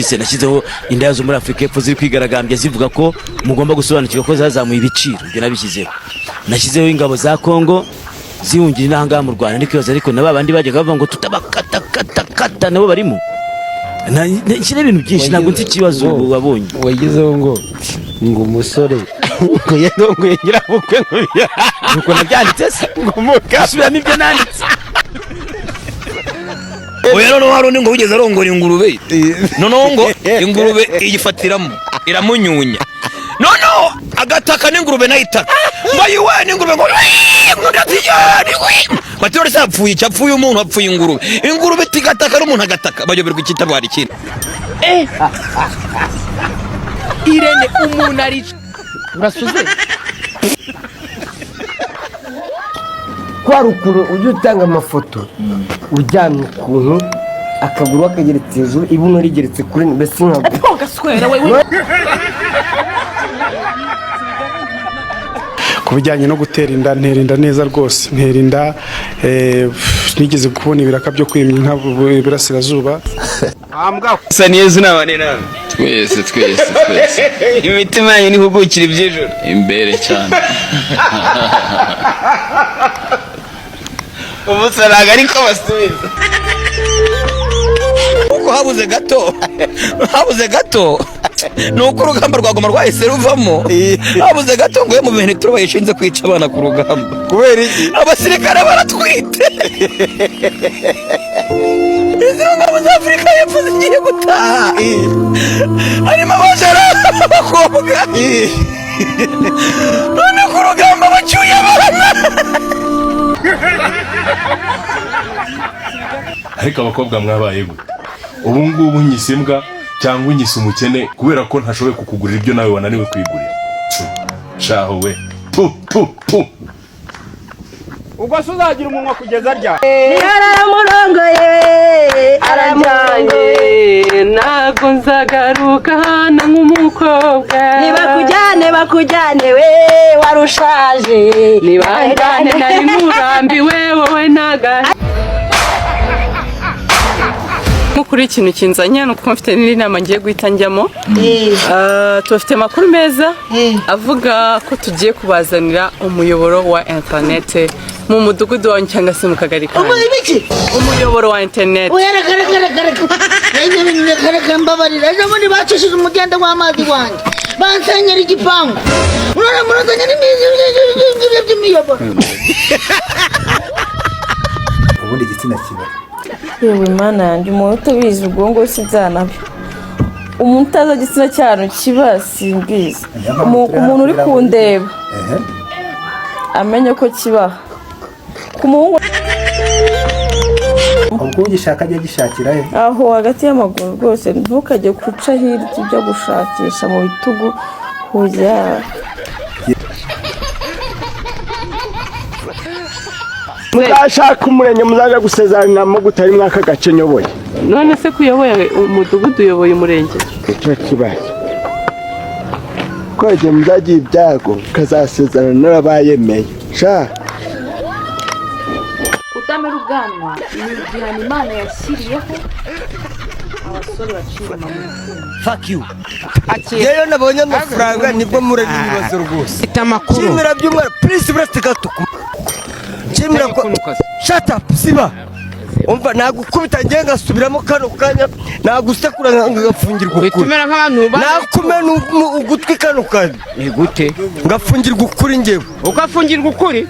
Se nashyizeho indaya zo muri Afurika y'Epfo ziri kwigaragambya zivuga ko mugomba gusobanukirwa ko zazamuye ibiciro. Ibyo nabishyizeho. Nashyizeho ingabo za Kongo zihungira inaha ngaha mu Rwanda. Ndikwibaza, ariko na ba bandi bajyaga bavuga ngo tutabakatakata nabo barimo. Nshyiraho ibintu byinshi, ntabwo nzi ikibazo wabonye. Wagezeho ngo umusore ngo yarongoye nyirabukwe ngo Nuko nabyanditse se? Ngo muka Gusubiramo ibyo nanditse. Oya, noneho hari undi ngo wigeze arongora ingurube, noneho ngo ingurube iyifatiramo iramunyunya, noneho agataka n'ingurube nayo itaka, ngo ayiwe n'ingurube ngo "Wii!" Ngo ati "Yee, wii!" Bati none se hapfuye iki? Hapfuye umuntu? Hapfuye ingurube. Ingurube igataka n'umuntu agataka, bayoberwa ikitabara ikindi. Irene, umuntu ari urasuze. Kwari ukuntu ujya utanga amafoto uryamye, ukuntu akaguru kageretse hejuru, ibuno rigeretse kuri, mbese nka Gaswera we. Ku bijyanye no gutera inda, ntera inda neza rwose, ntera inda. Nigeze kubona ibiraka byo kwimya inka iburasirazuba. Sa neza unabane nawe. Twese, twese, twese. Imitima yanyu nihugukira iby'ijoro. Imbere cyane. Ubusa ntabwo ariko basubiza. Kuko habuze gato, habuze gato, ni uko urugamba rwa Goma rwahise ruvamo. Habuze gato ngo mu bintu turo bayishinze kwica abana ku rugamba. Kubera iki? Abasirikare baratwite. Izi ngabo za Afurika y'Epfo zigiye gutaha, harimo abajara b'abakobwa, none ku rugamba bacyuye abana. Ariko abakobwa mwabaye gute? Ubu ngubu unyise imbwa cyangwa unyise umukene kubera ko ntashoboye kukugurira ibyo nawe wananiwe kwigurira. Shaho we, pu pu pu. Ubwo se uzagira umunwa kugeza ryari? Yaramurongoye, Arajyanye, ntabwo nzagaruka hano nk'umukobwa. Ntibakujyane, bakujyane we warushaje. Nibanjyane, nari nkurambiwe wowe naga Nk'ukuri, ikintu kinzanye ni uko mfite n'indi nama ngiye guhita njyamo. Tubafite amakuru meza avuga ko tugiye kubazanira umuyoboro wa interinete mu mudugudu wanyu cyangwa se mu kagari kanyu. Ibiki? Umuyoboro wa interinete. Oya, reka, reka, reka, reka, ibyo bintu, reka, reka, mbabarira. Ejo bundi bacishije umugenda w'amazi wanjye, bansenyera igipangu, none murazanye n'ibyo by'imiyoboro. Ubundi igitsina kiba Yewe Mana yanjye, umuntu utabizi ubwo ngo sinzanabe umuntu utazi igitsina cyanyu kiba, simbizi. Umuntu uri kundeba amenye ko kibaha ku muhungu. Ubwo ugishaka ajya agishakira he? Aho hagati y'amaguru rwose, ntukajye guca hirya ujya gushakisha mu bitugu hujya. Muzashaka umurenge muzaja gusezeranamo gutari mwaka gace nyoboye. None se ko uyoboye umudugudu, uyoboye umurenge? Icyo kibazo ko igihe muzagira ibyago mukazasezerana n'abayemeye sha. Kutamera ubwanwa ni igihano Imana yashyiriyeho abasore baciye inyuma mu rukundo. Fuck you. Rero nabonye amafaranga nibwo mureba ibibazo rwose. Amakuru. Nshimira by'umwana, please, buretse gato. Nshimira ko shut up, siba. Umva, nagukubita ngiye ngasubiramo kano kanya, nagusekura ngafungirwa ukuri. Witumira nk'abantu Nakumena ugutwi kano kanya. Ni gute? Ngafungirwa ukuri njyewe. Ugafungirwa ukuri?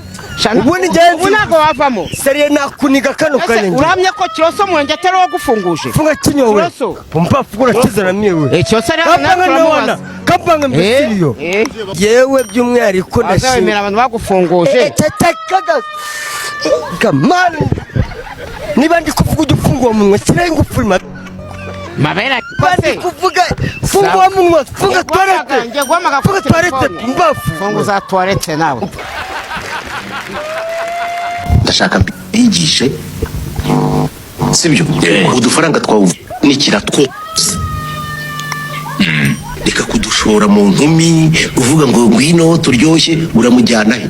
Ubundi ngenzi. Ubu ntabwo wavamo. Seriye, nakuniga kano Ese kanya njyewe. urahamya ko Kiroso murenge atari wowe wagufunguje? Funga kinyowe. Kiroso. Pumpa fugura na miwe. Kiroso rero Kapanga natwe nawana. turamubaza. Kapanga mbesiriyo. Yewe by'umwihariko Azabemera abantu bagufunguje. Kamani. Niba ndi kuvuga ujya ufungura umunwa, shyiraho ingufuri ma. Mabera. Niba ndi kuvuga fungura umunwa, funga toilette. Ngiye guhamagara Funga kuri toilette telefone. mbafu. Funguza toilette nawe. Ndashaka mbigishe, sibyo? Udufaranga twawunikira twose, reka kudushora mu nkumi uvuga ngo ngwino turyoshye, uramujyana he?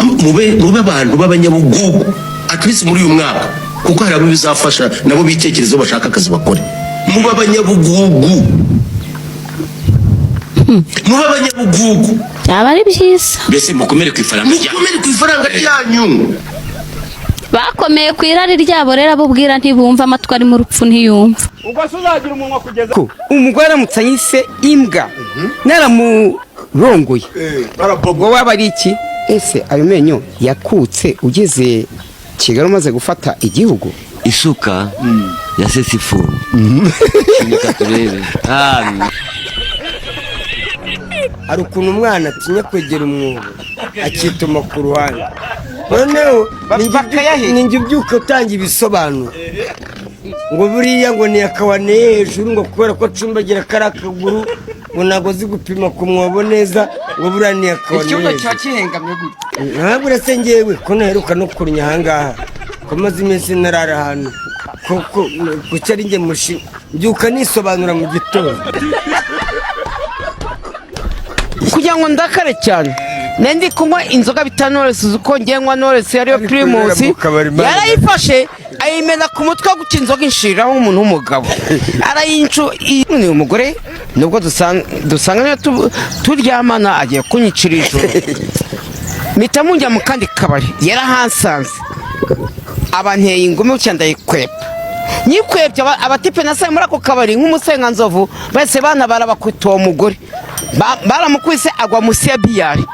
Mube abantu b'abanyabugugu at least muri uyu mwaka, kuko hari abo bizafasha nabo bitekerezo bashaka akazi bakore. Muba abanyabugugu, muba abanyabugugu. Byaba ari byiza. Mbese mukomere ku ifaranga ryanyu. Mukomere ku ifaranga ryanyu. Bakomeye ku irari ryabo rero, abo ubwira ntibumva, amatwi arimo urupfu ntiyumva. Ubwo se uzagira umunwa kugeza Ko umugore aramutse anyise imbwa naramurongoye, ubwo waba ari iki? Ese ayo menyo yakutse ugeze Kigali umaze gufata igihugu? Isuka yasese ifuni. Reka turebe. Hari ukuntu umwana atinya kwegera umwobo, akituma ku ruhande. Noneho ninjye ubyuka utanga ibisobanuro ngo buriya ngo ntiyakawaneye hejuru, ngo kubera ko acumbagira kariya kaguru, ngo ntabwo azi gupima ku mwobo neza, ngo buriya ntiyakawaneye Ikibuno hejuru. Kiba kihengamye gutya. Ntabwo uretse ngewe ko ntaheruka no kurunya ahangaha, ko maze iminsi ntarara ahantu koko, kuki ari njye mushi mbyuka nisobanura mu gitondo? Kugira ngo ndakare cyane, ndi kunywa inzoga bita Knowless. Uzi ko ngiye nywa Knowless ariyo Primus. Mu kabari, Imana. Yarayifashe ayimena ku mutwe gutya, inzoga inshiriraho umuntu w'umugabo arayincu. Ni umugore nubwo dusanga niyo turyamana agiye kunyicira ijoro. Mpita munjya mu kandi kabari, yarahansanze, abanteye ingumi gutya, ndayikwepa. Nyikwebye, abatipe nasaye muri ako kabari nk'umusenganzovu bahise banabara, bakubita uwo mugore. Baramukubise agwa munsi ya biyari.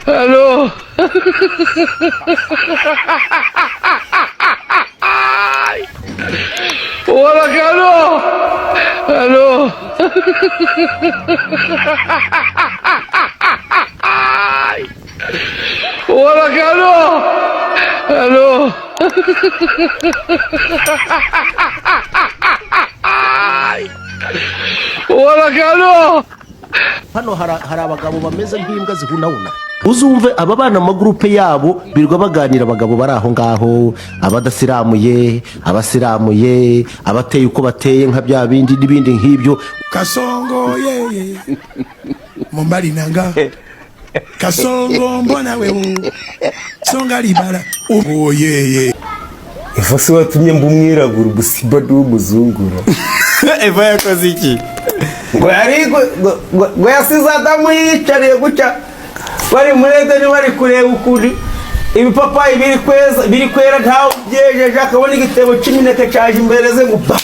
Halo. Wala. Halo. Wala. Halo. Wala. Hano hari abagabo bameze nk'imbwa zihunahuna. Uzumve aba bana mu magurupe yabo birirwa baganira, abagabo bari aho ngaho, abadasiramuye, abasiramuye, abateye uko bateye nka bya bindi n'ibindi nk'ibyo. Kasongo yeye mobali nanga Kasongo, mbona wewe songa libala oh yeye. Eva se watumye mba umwirabura, ubusimba ndi w'umuzungura? Eva yakoze iki? Ngo yari ngo yasize Adamu yiyicariye gutya, bari muri Edeni, bari kureba ukuntu ibipapayi biri kweza, biri kwera, ntawe ubyejeje, akabona igitebo cy'imineke cyaje imbere ze ngo pa!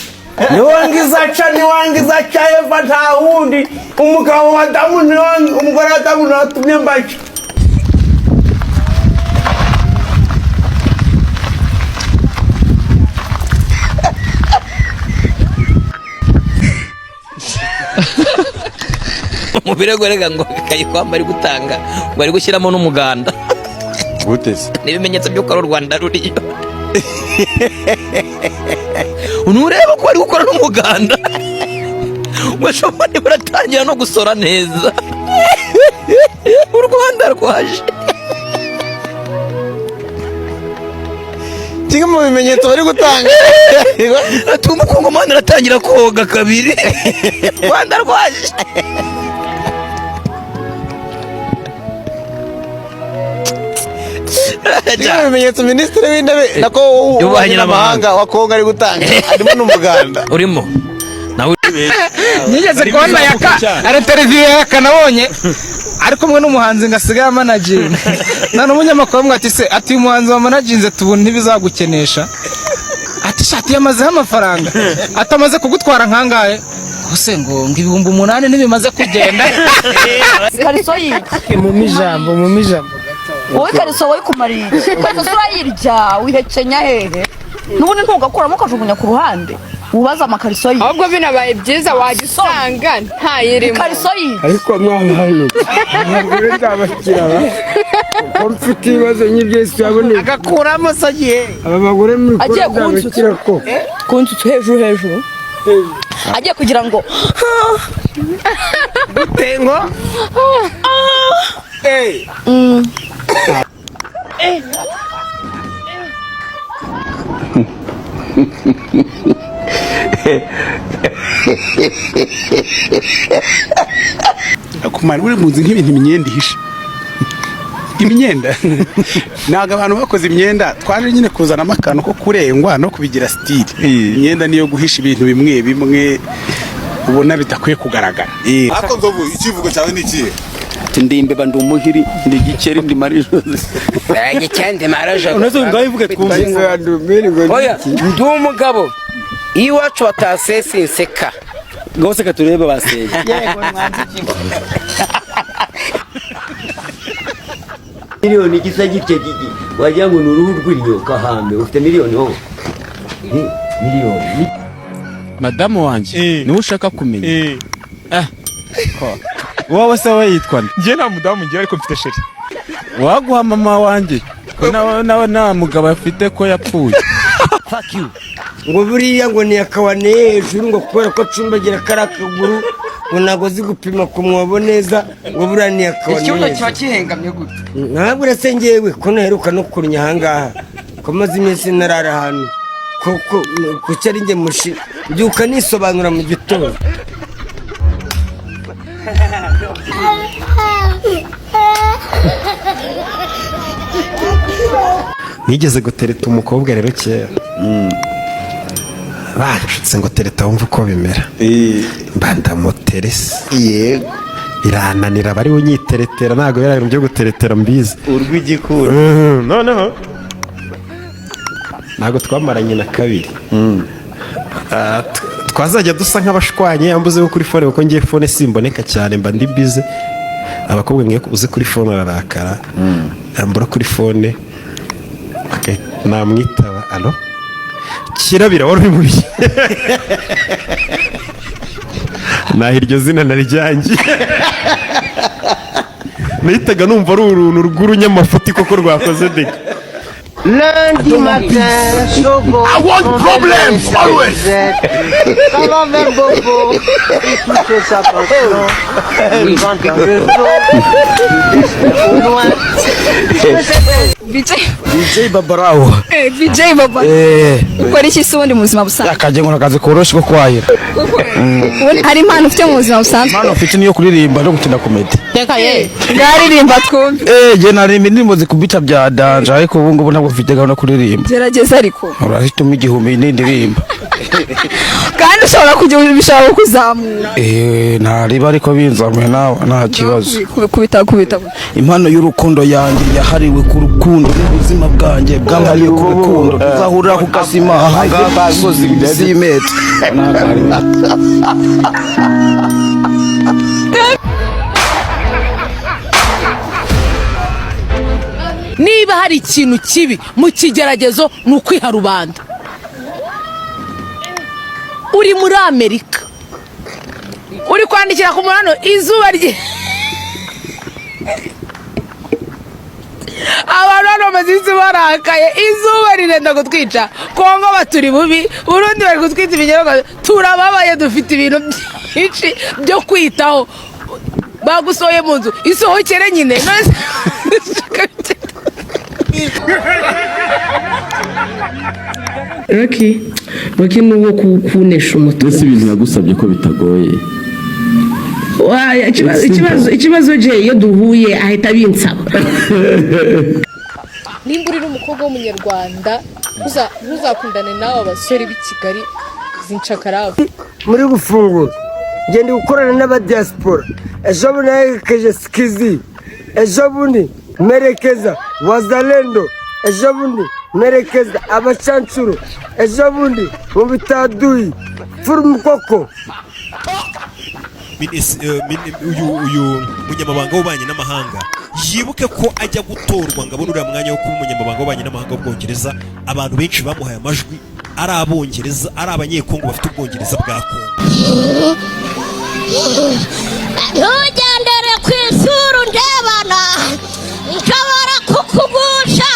Niwangiza ca, niwangiza ca Eva, nta wundi, umugabo wa Adamu, umugore wa Adamu niwe watumye mbaca. Mu birego rega ngo Kayikwamba ari gutanga, ngo ari gushyiramo n'umuganda. Gute se? N'ibimenyetso by'uko ari u Rwanda ruriyo, ntureba ko bari gukora n'umuganda, ngo ejo baratangira no gusora neza, u Rwanda rwaje. Kimwe mu bimenyetso bari gutanga. Ati umukongomani aratangira koga kabiri, u Rwanda rwaje. Kimwe mu bimenyetso minisitiri w'intebe nako Y'ububanyi w'ububanyi n'amahanga wa Kongo ari gutanga harimo n'umuganda. Urimo nawe. Nigeze kubona Yaka ari televiziyo, Yaka nabonye ari kumwe n'umuhanzi ngo asigaye amanaginga none umunyamakuru amwe ati: "Se," ati, "uyu muhanzi wamanaginze tubona ntibizagukenesha?" Ati: "Shati yamazeho amafaranga," atamaze kugutwara nkangahe gusa, ngo 8000 ntibimaze kugenda. Ikariso y'iki? Mu ijambo, mu ijambo. Wowe ikariso wowe kumariye iki? Ikariso urayirya, wihekenya hehe? N'ubundi ntugakuramo ukajugunya ku ruhande, wubaze amakariso y'iki? Ahubwo binabaye byiza wajya usanga ntayirimo. Ikariso y'iki? Ariko mwana, hano abagore nzabakira ba, kuko mfite ibibazo nk'iby'Yesu yaboneye. Agakuramo se agiye? Aba bagore muri Agiye kora nzabakira ko kunsutsu hejuru hejuru, agiye kugira ngo gute ngo Akumara uri muzi nk'ibintu imyenda ihishe. Imyenda, ntabwo abantu bakoze imyenda, twaje nyine kuzanamo akantu ko kurengwa no kubigira style. Imyenda niyo guhisha ibintu bimwe bimwe ubona bidakwiye kugaragara. Ariko Nzovu, icyivugo cyawe ni ikihe? Ati ndi imbeba, ndi umuhiri, ndi igikeri, ndi marijoze. Igikende maraje. Unazo ngaho ivuge twumve. Oya, ndi umugabo, iyo iwacu batasese inseka. Ngaho seka turebe baseye. Miliyoni gisa gitya gigi wagira ngo ni uruhu rw'inyoka hambe. Ufite miliyoni wowe? Miliyoni. Madamu wanjye niwe ushaka kumenya? Wowe se we yitwa nde? Njye nta mudamu ngira, ariko mfite chérie. Waguha mama wanjye ko nawe nta mugabo afite, ko yapfuye. Fuck you. Ngo buriya ngo ntiyakawaneye hejuru, ngo kubera ko acumbagira kariya kaguru, ngo ntabwo azi gupima ku mwobo neza, ngo buriya ntiyakawaneye Ikibuno hejuru. Kiba kihengamye gute? Ntabwo uretse ngewe ko ntaheruka no kurunya ahangaha, ko maze iminsi ntarara ahantu koko, kuki ari njye mushi mbyuka nisobanura mu gitondo? Nigeze gutereta umukobwa rero kera, banshutse ngo tereta wumve uko bimera, mba ndamuterese. Yego, birananira, bari unyiteretera, ntabwo biriya bintu byo guteretera mbizi. Urw'igikura. Noneho ntabwo twamaranye na kabiri. Twazajya dusa nk'abashwanye, yambuze ko kuri phone, kuko ngiye phone simboneka cyane, mba ndi bize. Abakobwa ngiye uze kuri phone ararakara, yambura kuri phone. Okay, namwitaba: "Allo, Kirabira, wari uri mu bihe?" Naho iryo zina naryangiye, nahitaga numva ari uruntu rw'urunyamafuti koko rwakoze dega. Lundi matin, Choco. I want problems, always. Ça va vers Bobo. Il touche sa pension. Il vend dans le flot. Le destin au loin. BJ. DJ Babarawo. BJ Baba. Ukora iki se ubundi mu buzima busanzwe? Akajya ngo akazi koroshye ko kwahira. Ubundi hari impano ufite mu buzima busanzwe? Impano mfite niyo kuririmba no gukina comedy. Reka ye. Ngaririmba twumve. Jye naririmba indirimbo zikubita bya danger, ariko ubu ngubu ntabwo mfite gahunda yo kuririmba. Gerageza ariko. Urahitamo 1000 n'indirimba. Kandi ushobora kujya bishobora kukuzamura. Ntariba ariko binzamuye nawe nta kibazo. Kubita kubita. Impano y'urukundo yanjye yahariwe ku rukundo, n'ubuzima bwanjye bwahariwe ku rukundo. Tuzahurira ku kasima ahangaha ku musozi simete. Niba hari ikintu kibi mu kigeragezo ni ukwiha rubanda. Uri muri Amerika, uri kwandikira ku munano, izuba rye, abantu hano bamaze iminsi barakaye, izuba rirenda kutwica, Kongo baturi bubi, Burundi bari kutwita ibinyobwa, turababaye, dufite ibintu byinshi byo kwitaho. Bagusohoye mu nzu, isohokere nyine. Rocky, Rocky ni uwo kunesha umutwe. Mbese ibintu nagusabye ko bitagoye? Waya, ikibazo je iyo duhuye ahita abinsaba. Nimba uri n'umukobwa w'umunyarwanda, ntuzakundane n'aba basore b'i Kigali zincakarabu. Muri gufungura, ngenda gukorana n'abadiaspora. Ejo bundi naherekeje sikizi, ejo bundi merekeza wazalendo, ejo bundi merekeza abacancuro, ejo bundi mu bitaduyi furumukoko. Uyu munyamabanga w'ububanyi n'amahanga yibuke ko ajya gutorwa ngo abone uriya mwanya wo kuba umunyamabanga w'ububanyi n'amahanga w'Ubwongereza, abantu benshi bamuhaye amajwi ari Abongereza, ari Abanyekongo bafite Ubwongereza bwa Kongo. Ntugendere ku isura undebana, nshobora kukugusha.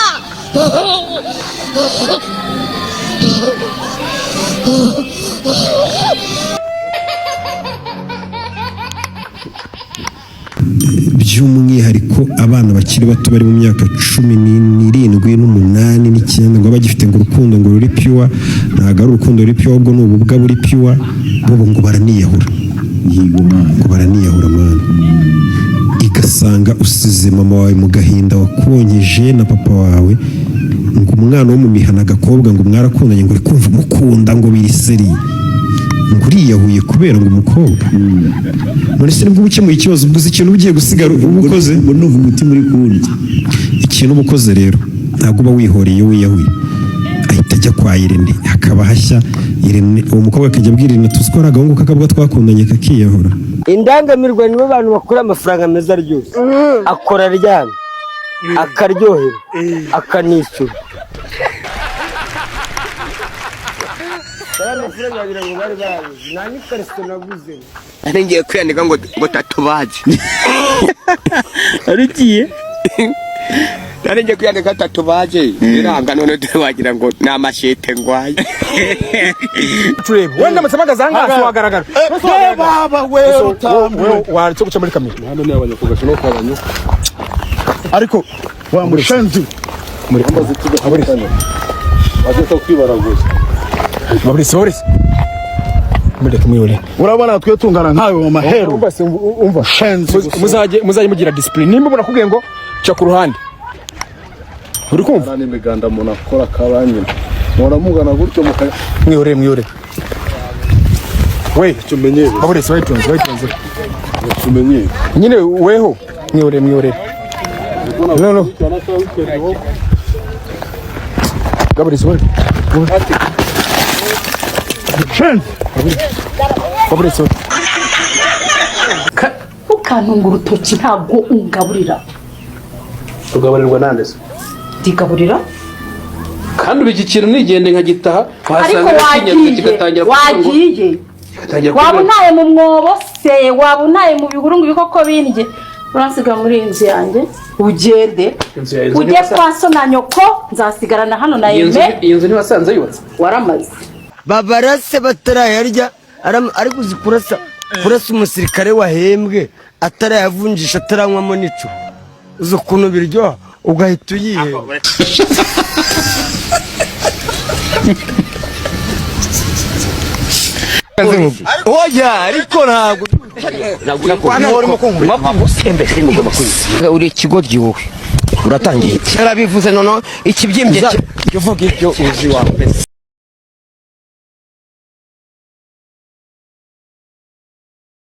By'umwihariko abana bakiri bato bari mu myaka 17 n'umunani n'icyenda, ngo bagifite ngo urukundo ngo ruri pure. Ntabwo ari urukundo ruri pure, ahubwo ni ububwa buri pure. Bo ngo baraniyahura, ngo baraniyahura mwana. Ugasanga usize mama wawe mu gahinda wakonkeje na papa wawe, ngo umwana wo mu mihana, agakobwa ngo mwarakundanye, ngo uri kumva umukunda, ngo biri seri, ngo uriyahuye kubera ngo umukobwa. None se nibwo uba ukemuye ikibazo? Ubwo uzi ikintu uba ugiye gusigara uba ukoze? Numva umutima uri kundya. Ikintu uba ukoze rero, ntabwo uba wihoreye iyo wiyahuye. Ahita ajya kwa Irene, hakaba hashya. Irene, uwo mukobwa akajya abwira Irene: "Tuzi ko ari agahungu k'akabwa twakundanye kakiyahura." Indangamirwa nibo bantu bakora amafaranga meza aryoshye. Akora aryamye, akaryohera, akanishyura. Ariya mafaranga wagira ngo bari bayabuze, nta n'ikariso naguze. Nari ngiye kwiyandika ngo tatubaje. Wari ugiye? Nari ngiye kwiyandika tatubaje, biranga. None dore wagira ngo ni amashete ngwaye. Turebe wenda musamagaza ahangaha wagaragara. Baba we. Waretse guca muri kamera. Hano ni abanyakugasha no kwa banyuka. Ariko wa mushenzi. Muri bageze kwibaraguza. Baburisi, baburisi, mureke mwihorere. Urabona twe tungana nkawe mu mahero. Umva se, umva. Shenzi. Muzajye mugira discipline. Nimba ubona akubwiye ngo ca ku ruhande, uri kumva? N'imiganda umuntu akora kabanyina muhora mugana gutyo mukaya. Mwihorere, mwihorere we. Tumenyere. Baburisi, wayitonze, wayitonze. Tumenyere. Nyine weho mwihorere, mwihorere. No, no. Gaburisi we. Shenzi. Baburisi we. Ukantunga urutoki, ntabwo ungaburira. Ugaburirwa nande se? Ndigaburira. Kandi ubu iki kintu nigende nkagitaha Ariko wasanga nakinyarutse wagiye kigatangira kuvuga ngo wagiye kigatangira waba kuvuga. untaye mu mwobo se, waba untaye mu bihuru ngo ibikoko bindye, uransiga muri iyi nzu yanjye ugende. Inzu yawe, inzu Ujye kwa so na nyoko, nzasigarana hano na Iyi nzu Eme. iyi nzu ntiwasanze yubatse. Waramaze. Babarase batarayarya, ariko uzi kurasa umusirikare wahembwe atarayavunjisha, ataranywamo n'icupa, uzi ukuntu biryoha ugahita uyiheba? Oya, ariko ntabwo Uri ikigoryi wowe, uratangiye. Yarabivuze noneho ikibyimbye. Uvuga ibyo uzi wawe.